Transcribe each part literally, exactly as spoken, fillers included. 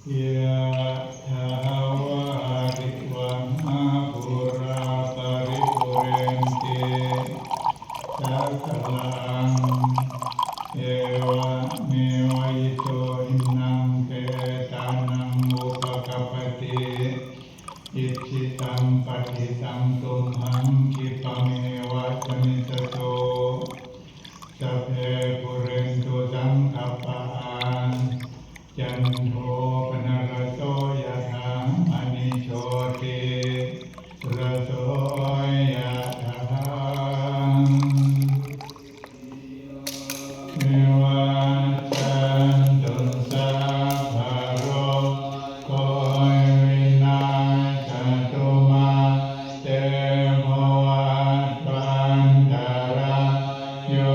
Yathā vārivahā pūrā paripūrenti sāgaraṃ, evameva ito dinnaṃ petānaṃ upakappati. Icchitaṃ patthitaṃ tumhaṃ khippameva samijjhatu. Sabbe pūrentu saṅkappā, cando paṇṇaraso yathā, maṇi jotiraso yathā. Vivajjantu sabbarogo vinassatu, mā te bhavatvantarāyo,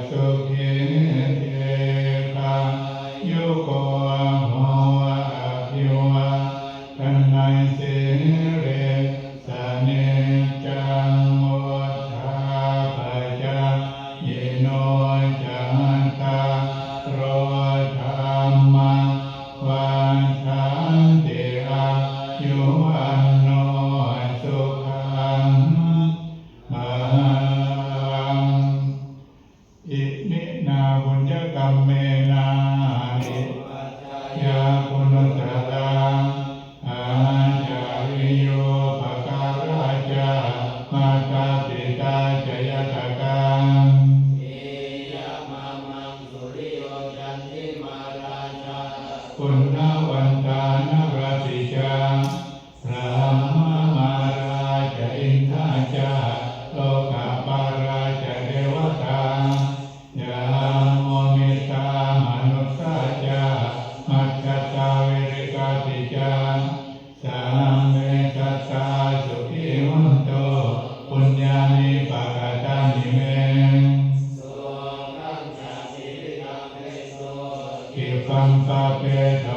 sukhī dīghāyuko bhava. Abhivādanasīlissa niccaṃ vuḍḍhāpacāyino, cattāro dhammā vaḍḍhanti: āyu vaṇṇo sukhaṃ balaṃ. Iminā puññakammena upajjhāyā guṇuttarā, ācariyūpakārā ca mātā pitā ca ñātakā, piyā mamaṃ suriyo candimā rājā, guṇavantā narāpi ca, brahmamārā ca indā ca lokapālā ca devatā, yamo mittā manussā ca majjhattā verikāpi ca, sabbe sattā sukhī hontu, puññāni pakatāni me. Sukhañca tividhaṃ dentu, khippaṃ pāpetha